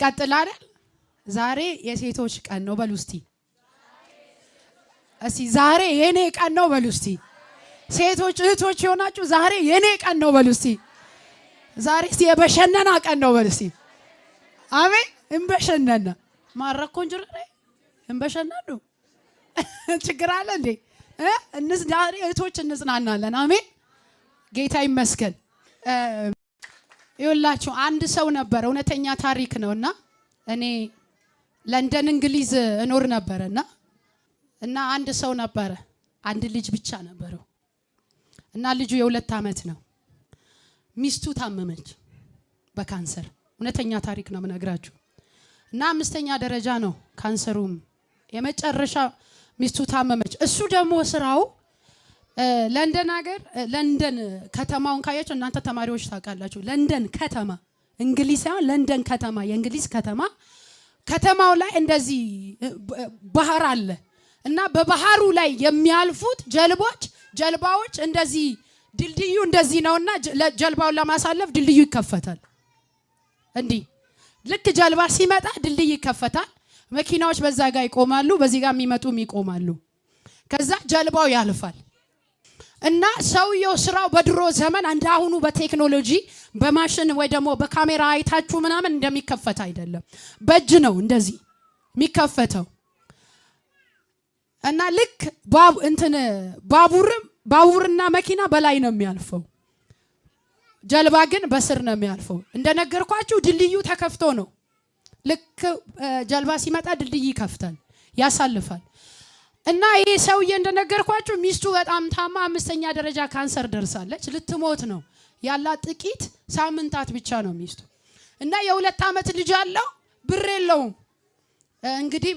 ቀጥል አይደል? ዛሬ የሴቶች ቀን ነው በሉ እስቲ። እስቲ ዛሬ የኔ ቀን ነው በሉ እስቲ። ሴቶች እህቶች የሆናችሁ ዛሬ የኔ ቀን ነው በሉ እስቲ። ዛሬ እስቲ የበሸነና ቀን ነው በሉ እስቲ። አሜን። እንበሸነና ማረኮን ጅረ እንበሸነኑ ችግር አለ እንዴ? ዛሬ እህቶች እንጽናናለን። አሜን። ጌታ ይመስገን። ይኸውላችሁ አንድ ሰው ነበር፣ እውነተኛ ታሪክ ነውና እኔ ለንደን እንግሊዝ እኖር ነበረና እና አንድ ሰው ነበረ፣ አንድ ልጅ ብቻ ነበረው እና ልጁ የ2 ዓመት ነው። ሚስቱ ታመመች በካንሰር። እውነተኛ ታሪክ ነው የምነግራችሁ። እና አምስተኛ ደረጃ ነው ካንሰሩም የመጨረሻ። ሚስቱ ታመመች። እሱ ደግሞ ስራው ለንደን ሀገር፣ ለንደን ከተማውን ካያችሁ እናንተ ተማሪዎች ታውቃላችሁ። ለንደን ከተማ፣ እንግሊዝ ሳይሆን ለንደን ከተማ፣ የእንግሊዝ ከተማ፣ ከተማው ላይ እንደዚህ ባህር አለ እና በባህሩ ላይ የሚያልፉት ጀልቦች ጀልባዎች እንደዚህ ድልድዩ እንደዚህ ነውና ጀልባውን ለማሳለፍ ድልድዩ ይከፈታል። እንዲህ ልክ ጀልባ ሲመጣ ድልድይ ይከፈታል። መኪናዎች በዛ ጋር ይቆማሉ፣ በዚህ ጋር የሚመጡም ይቆማሉ። ከዛ ጀልባው ያልፋል። እና ሰውየው ስራው በድሮ ዘመን እንደ አሁኑ በቴክኖሎጂ በማሽን ወይ ደግሞ በካሜራ አይታችሁ ምናምን እንደሚከፈት አይደለም። በእጅ ነው እንደዚህ የሚከፈተው። እና ልክ እንትን ባቡርም ባቡርና መኪና በላይ ነው የሚያልፈው፣ ጀልባ ግን በስር ነው የሚያልፈው። እንደነገርኳችሁ ድልድዩ ተከፍቶ ነው። ልክ ጀልባ ሲመጣ ድልድይ ይከፍታል፣ ያሳልፋል። እና ይህ ሰውዬ እንደነገርኳችሁ ሚስቱ በጣም ታማ አምስተኛ ደረጃ ካንሰር ደርሳለች። ልትሞት ነው፣ ያላት ጥቂት ሳምንታት ብቻ ነው ሚስቱ። እና የ2 ዓመት ልጅ አለው፣ ብር የለውም። እንግዲህ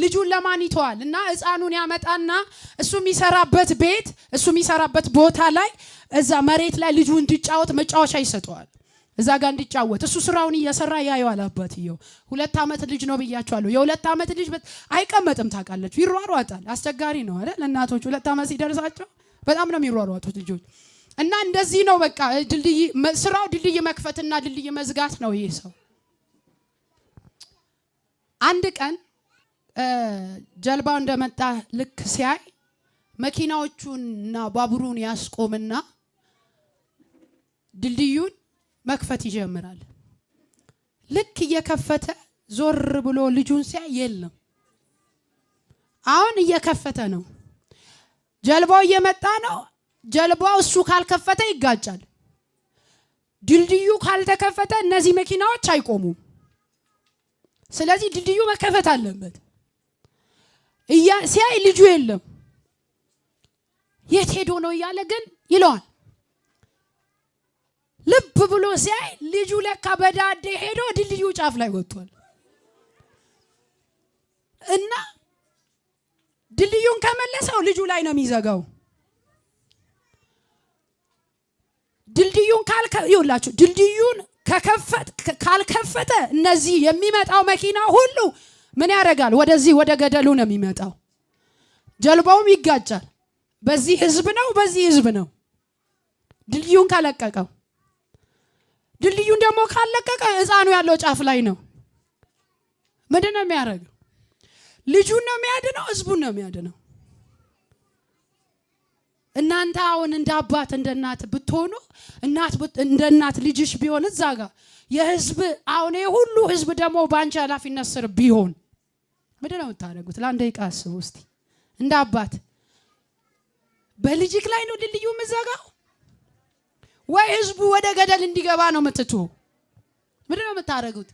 ልጁን ለማን ይተዋል? እና ሕፃኑን ያመጣና እሱ የሚሰራበት ቤት፣ እሱ የሚሰራበት ቦታ ላይ እዛ መሬት ላይ ልጁ እንዲጫወት መጫወቻ ይሰጠዋል። እዛ ጋር እንዲጫወት እሱ ስራውን እየሰራ ያየዋል። አባትየው 2 ዓመት ልጅ ነው ብያቸዋለሁ። የ2 ዓመት ልጅ አይቀመጥም፣ ታውቃለች፣ ይሯሯጣል። አስቸጋሪ ነው አይደል? እናቶች 2 ዓመት ሲደርሳቸው በጣም ነው የሚሯሯጡት ልጆች። እና እንደዚህ ነው በቃ ድልድይ ስራው ድልድይ መክፈትና ድልድይ መዝጋት ነው ይህ ሰው። አንድ ቀን ጀልባው እንደመጣ ልክ ሲያይ መኪናዎቹንና ባቡሩን ያስቆምና ድልድዩን መክፈት ይጀምራል። ልክ እየከፈተ ዞር ብሎ ልጁን ሲያይ የለም። አሁን እየከፈተ ነው። ጀልባው እየመጣ ነው። ጀልባው እሱ ካልከፈተ ይጋጫል። ድልድዩ ካልተከፈተ እነዚህ መኪናዎች አይቆሙም። ስለዚህ ድልድዩ መከፈት አለበት። ሲያይ ልጁ የለም። የት ሄዶ ነው እያለ ግን ይለዋል። ልብ ብሎ ሲያይ ልጁ ለካ በዳዴ ሄዶ ድልድዩ ጫፍ ላይ ወጥቷል። እና ድልድዩን ከመለሰው ልጁ ላይ ነው የሚዘጋው። ድልድዩን ካልከ ይኸውላችሁ ድልድዩን ካልከፈተ እነዚህ የሚመጣው መኪና ሁሉ ምን ያደርጋል? ወደዚህ ወደ ገደሉ ነው የሚመጣው። ጀልባውም ይጋጫል። በዚህ ህዝብ ነው፣ በዚህ ህዝብ ነው። ድልድዩን ካለቀቀው፣ ድልድዩን ደግሞ ካለቀቀ ህፃኑ ያለው ጫፍ ላይ ነው። ምንድን ነው የሚያደርገው? ልጁን ነው የሚያድነው? ህዝቡን ነው የሚያድነው? እናንተ አሁን እንደ አባት እንደ እናት ብትሆኑ፣ እናት እንደ እናት ልጅሽ ቢሆን እዛ ጋር የህዝብ አሁን ሁሉ ህዝብ ደግሞ በአንቺ ኃላፊነት ስር ቢሆን ምንድን ነው የምታደርጉት? ለአንድ ደቂቃ አስቡ እስቲ። እንደ አባት በልጅክ ላይ ነው ድልድዩ የምዘጋው ወይ ህዝቡ ወደ ገደል እንዲገባ ነው የምትቱ? ምንድን ነው የምታደርጉት?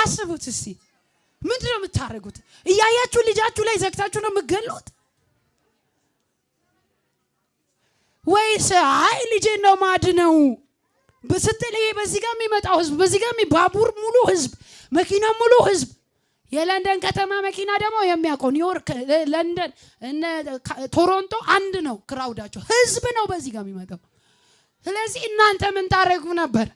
አስቡት እስቲ። ምንድን ነው የምታደርጉት? እያያችሁ ልጃችሁ ላይ ዘግታችሁ ነው የምትገሉት ወይስ አይ ልጄን ነው ማድነው ስትል ይሄ በዚህ ጋር የሚመጣው ህዝብ፣ በዚህ ጋር ባቡር ሙሉ ህዝብ፣ መኪና ሙሉ ህዝብ፣ የለንደን ከተማ መኪና ደግሞ የሚያውቀው ኒውዮርክ፣ ለንደን፣ ቶሮንቶ አንድ ነው crowd ኣቸው፣ ህዝብ ነው በዚህ ጋር የሚመጣው። ስለዚህ እናንተ ምን ታደርጉ ነበር?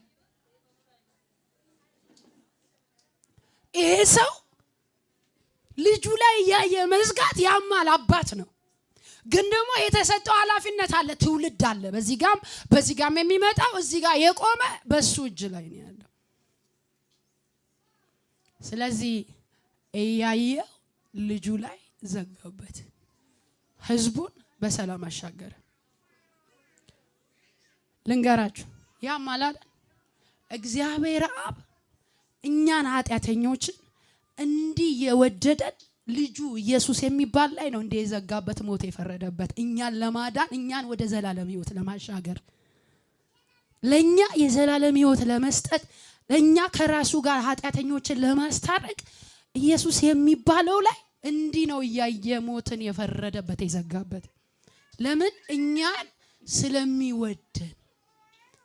ይሄ ሰው ልጁ ላይ እያየ መዝጋት ያማል። አባት ነው። ግን ደግሞ የተሰጠው ኃላፊነት አለ፣ ትውልድ አለ። በዚህ ጋም በዚህ ጋም የሚመጣው እዚህ ጋር የቆመ በሱ እጅ ላይ ነው ያለው። ስለዚህ እያየው ልጁ ላይ ዘጋበት፣ ህዝቡን በሰላም አሻገረ። ልንገራችሁ፣ ያም አላለን እግዚአብሔር አብ እኛን ኃጢአተኞችን እንዲህ የወደደን ልጁ ኢየሱስ የሚባል ላይ ነው እንዲህ የዘጋበት ሞት የፈረደበት እኛን ለማዳን፣ እኛን ወደ ዘላለም ሕይወት ለማሻገር፣ ለእኛ የዘላለም ሕይወት ለመስጠት፣ ለእኛ ከራሱ ጋር ኃጢአተኞችን ለማስታረቅ ኢየሱስ የሚባለው ላይ እንዲህ ነው እያየ ሞትን የፈረደበት የዘጋበት። ለምን? እኛን ስለሚወደን።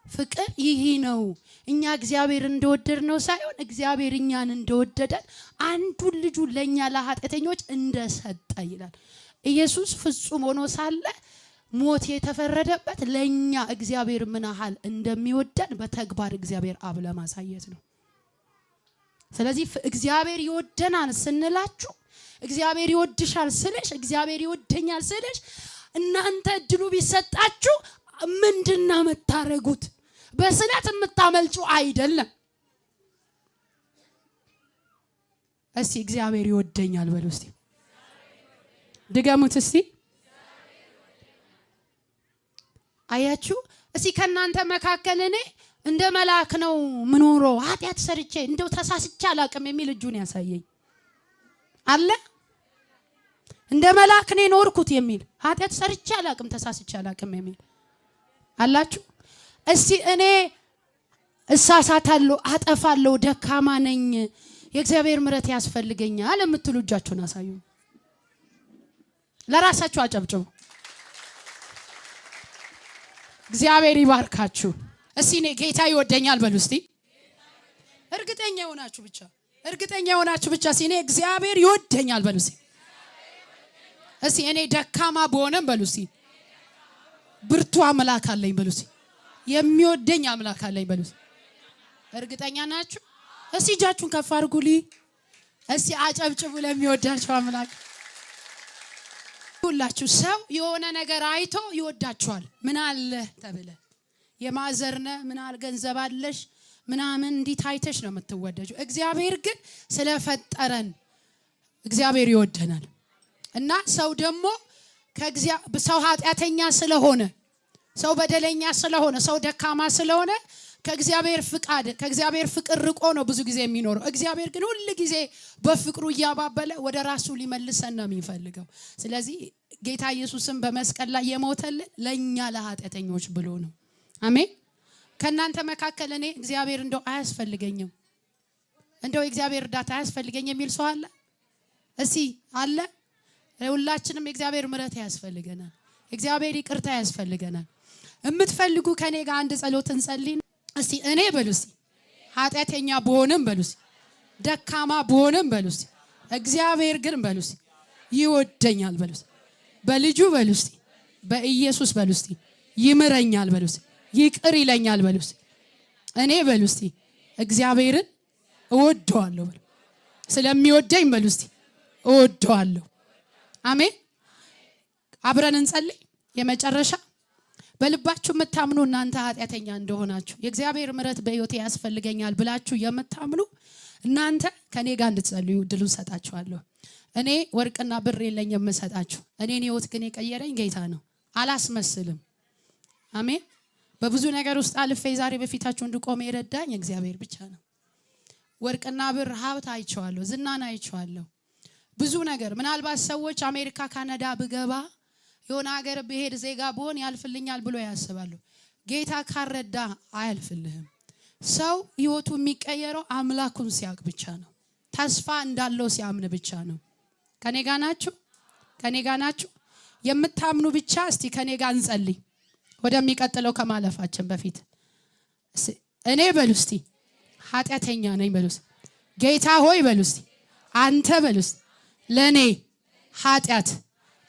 ፍቅር ይህ ነው። እኛ እግዚአብሔር እንደወደድ ነው ሳይሆን እግዚአብሔር እኛን እንደወደደን አንዱን ልጁ ለእኛ ለኃጢአተኞች እንደሰጠ ይላል። ኢየሱስ ፍጹም ሆኖ ሳለ ሞት የተፈረደበት ለእኛ እግዚአብሔር ምን ያህል እንደሚወደን በተግባር እግዚአብሔር አብ ለማሳየት ነው። ስለዚህ እግዚአብሔር ይወደናል ስንላችሁ፣ እግዚአብሔር ይወድሻል ስልሽ፣ እግዚአብሔር ይወደኛል ስልሽ፣ እናንተ እድሉ ቢሰጣችሁ ምንድነው የምታረጉት? በስለት የምታመልጩ አይደለም። እስቲ እግዚአብሔር ይወደኛል በሉ እስቲ፣ ድገሙት እስቲ። አያችሁ፣ እስቲ ከእናንተ መካከል እኔ እንደ መልአክ ነው ምኖረው፣ ኃጢአት ሰርቼ እንደው ተሳስቼ አላቅም የሚል እጁን ያሳየኝ አለ? እንደ መልአክ ነው የኖርኩት የሚል፣ ኃጢአት ሰርቼ አላቅም፣ ተሳስቼ አላቅም የሚል አላችሁ? እስቲ እኔ እሳሳታለሁ፣ አጠፋለሁ፣ ደካማ ነኝ፣ የእግዚአብሔር ምሕረት ያስፈልገኛል የምትሉ እጃችሁን አሳዩ። ለራሳችሁ አጨብጭቡ። እግዚአብሔር ይባርካችሁ። እስቲ እኔ ጌታ ይወደኛል በሉ እስቲ። እርግጠኛ የሆናችሁ ብቻ፣ እርግጠኛ የሆናችሁ ብቻ እስቲ እኔ እግዚአብሔር ይወደኛል በሉ እስቲ። እስቲ እኔ ደካማ ብሆንም በሉ እስቲ፣ ብርቱ አምላክ አለኝ በሉ እስቲ። የሚወደኝ አምላክ አለኝ በሉ እስቲ። እርግጠኛ ናችሁ? እስቲ እጃችሁን ከፍ አድርጉልኝ። እስቲ አጨብጭቡ ለሚወዳችሁ አምላክ። ሁላችሁ ሰው የሆነ ነገር አይቶ ይወዳችኋል። ምን አለ ተብለ የማዘርነ ምን አለ ገንዘብ አለሽ ምናምን እንዲህ ታይተሽ ነው የምትወደጂው። እግዚአብሔር ግን ስለፈጠረን እግዚአብሔር ይወደናል። እና ሰው ደግሞ ሰው ኃጢአተኛ ስለሆነ፣ ሰው በደለኛ ስለሆነ፣ ሰው ደካማ ስለሆነ ከእግዚአብሔር ፍቃድ ከእግዚአብሔር ፍቅር ርቆ ነው ብዙ ጊዜ የሚኖረው። እግዚአብሔር ግን ሁል ጊዜ በፍቅሩ እያባበለ ወደ ራሱ ሊመልሰን ነው የሚፈልገው። ስለዚህ ጌታ ኢየሱስም በመስቀል ላይ የሞተልን ለእኛ ለኃጢአተኞች ብሎ ነው። አሜን። ከእናንተ መካከል እኔ እግዚአብሔር እንደው አያስፈልገኝም፣ እንደው የእግዚአብሔር እርዳታ አያስፈልገኝ የሚል ሰው አለ? እስቲ አለ? ሁላችንም የእግዚአብሔር ምሕረት ያስፈልገናል። እግዚአብሔር ይቅርታ ያስፈልገናል። የምትፈልጉ ከኔ ጋር አንድ ጸሎት እንጸልይ። እስቲ እኔ በሉ እስቲ፣ ኃጢአተኛ ብሆንም በሉ እስቲ፣ ደካማ ብሆንም በሉ እስቲ፣ እግዚአብሔር ግን በሉ እስቲ ይወደኛል በሉ እስቲ፣ በልጁ በሉ እስቲ፣ በኢየሱስ በሉ እስቲ ይምረኛል በሉ እስቲ፣ ይቅር ይለኛል በሉ እስቲ። እኔ በሉ እስቲ እግዚአብሔርን እወደዋለሁ በሉ፣ ስለሚወደኝ በሉ እስቲ እወደዋለሁ። አሜን። አብረን እንጸልይ። የመጨረሻ በልባችሁ የምታምኑ እናንተ ኃጢአተኛ እንደሆናችሁ የእግዚአብሔር ምሕረት በሕይወቴ ያስፈልገኛል ብላችሁ የምታምኑ እናንተ ከኔ ጋር እንድትጸልዩ እድሉን ሰጣችኋለሁ። እኔ ወርቅና ብር የለኝም የምሰጣችሁ። እኔን ሕይወት ግን የቀየረኝ ጌታ ነው። አላስመስልም። አሜን። በብዙ ነገር ውስጥ አልፌ ዛሬ በፊታችሁ እንድቆም የረዳኝ እግዚአብሔር ብቻ ነው። ወርቅና ብር ሀብት አይቼዋለሁ፣ ዝናን አይቼዋለሁ። ብዙ ነገር ምናልባት ሰዎች አሜሪካ፣ ካናዳ ብገባ፣ የሆነ ሀገር ብሄድ፣ ዜጋ ብሆን ያልፍልኛል ብሎ ያስባሉ። ጌታ ካልረዳ አያልፍልህም። ሰው ህይወቱ የሚቀየረው አምላኩን ሲያውቅ ብቻ ነው። ተስፋ እንዳለው ሲያምን ብቻ ነው። ከኔ ጋ ናችሁ? ከኔ ጋ ናችሁ? የምታምኑ ብቻ እስቲ ከኔ ጋር እንጸልይ። ወደሚቀጥለው ከማለፋችን በፊት እኔ በሉ እስቲ ኃጢአተኛ ነኝ በሉ እስቲ። ጌታ ሆይ በሉ እስቲ፣ አንተ በሉ እስቲ ለእኔ ኃጢአት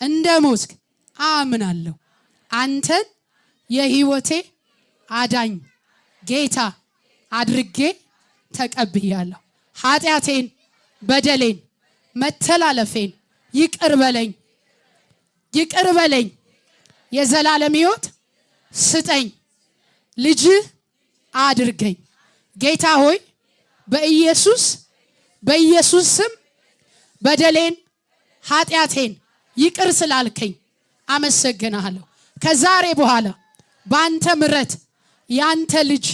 እንደ ሞትክ አምናለሁ። አንተን የህይወቴ አዳኝ ጌታ አድርጌ ተቀብያለሁ። ኃጢአቴን፣ በደሌን፣ መተላለፌን ይቅር በለኝ። ይቅር በለኝ፣ የዘላለም ሕይወት ስጠኝ፣ ልጅ አድርገኝ። ጌታ ሆይ፣ በኢየሱስ ስም በደሌን ኃጢአቴን ይቅር ስላልከኝ አመሰግንሃለሁ። ከዛሬ በኋላ በአንተ ምሕረት ያንተ ልጅ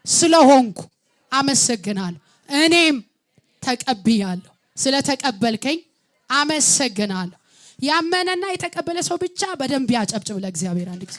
ስለሆንኩ አመሰግናለሁ። እኔም ተቀብያለሁ። ስለተቀበልከኝ አመሰግናለሁ። ያመነና የተቀበለ ሰው ብቻ በደንብ ያጨብጭብ ለእግዚአብሔር አንድ ጊዜ።